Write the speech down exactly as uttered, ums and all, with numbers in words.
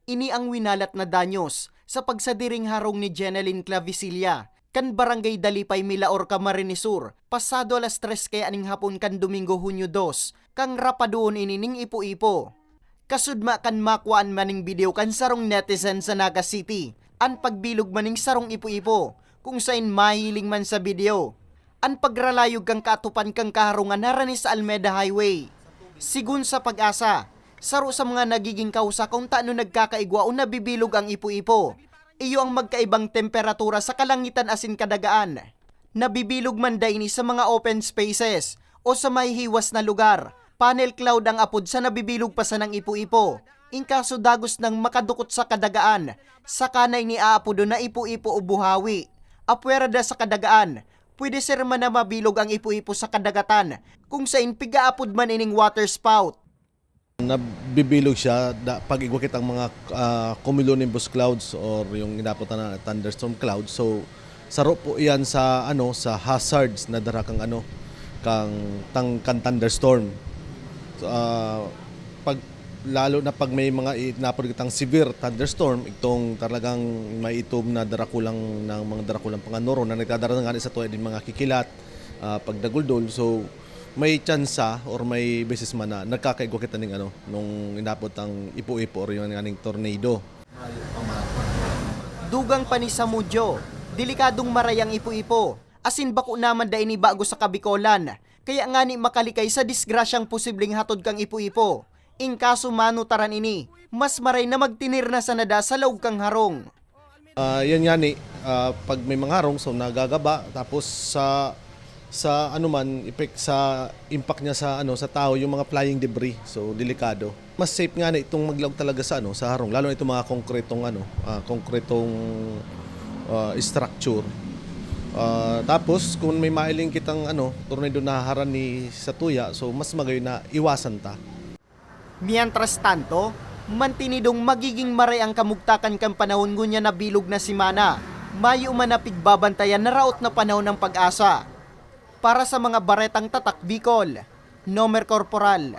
Ini ang winalat na danyos sa pagsadiring harong ni Jeneline Clavicilla, kan Barangay Dalipay, Milaor, Camarines Sur, pasado alas tres kaya ning hapon kan Domingo, Hunyo dos, kan rapaduon ini ning ipo-ipo. Kasudma kan makuhaan man ning video kan sarong netizen sa Naga City, an pagbilog man ning sarong ipo-ipo, kung saen mahihiling man sa video an pagralayog kan kaatopan kan kaharungan harani sa Almeda Highway. Sigon sa PAGASA, saro sa mga nagiging kausa kung tano nagkakaigwa o nabibilog ang ipo-ipo, iyo ang magkaibang temperatura sa kalangitan asin kadagaan. Nabibilog man daini sa mga open spaces o sa mahihiwas na lugar. Panel cloud ang apod sa nabibilog pa sanang ipo-ipo. In kaso dagos nang makadukot sa kadagaan, saka na ini aapodon na ipo-ipo o buhawi. Apwera da sa kadagaan, pwede ser man na mabilog ang ipo-ipo sa kadagatan, kung saen pigaapod man ining water spout. Nabibilog siya da, pag igwa kitang mga, ah, cumulonimbus clouds or yung inaapod na thunderstorm clouds. So, saro po iyan sa, ano, sa hazards na dara kang, ano, kang, tang, kan thunderstorm. So, ah, pag, lalo na pag may mga i-, inaapod kitang severe thunderstorm, itong talagang may itom na darakulang, ng mga darakulang panganoro na nagdadara ngani sa tuya din mga kikilat, ah, pagdaguldol. So, may tsansa or may beses man na nagkakaigwa kita ning, ano, nung inaapod ang ipo-ipo or yung nganing tornado. Dugang pa ni Samudyo, delikadong maray ang ipo-ipo, asin bako naman daini bago sa Kabikolan, kaya ngani makalikay sa disgrasyang posibleng hatod kang ipo-ipo. In kaso manutaran ini, mas maray na magtinir na sana da sa laog kang harong. Ah, yan ngani, ah, pag may mga harong, so nagagaba, tapos sa, sa ano man, epek-, sa impact niya sa, ano, sa tao, yung mga flying debris, so delikado. Mas safe ngani itong maglaog talaga sa, ano, sa harong, lalo na itong mga konkretong, ano, ah, konkretong, ah, structure. Ah, tapos kung may mailing kitang, ano, tornado na harani sa tuya, so mas magayon na iwasan ta. Mientras tanto, mantinidong magiging maray ang kamugtakan kan panahon ngunyan na bilog na semana. Mayo man na pigbabantayan na raot na panahon ang PAGASA. Para sa mga baretang tatak Bicol, Nomer Corporal.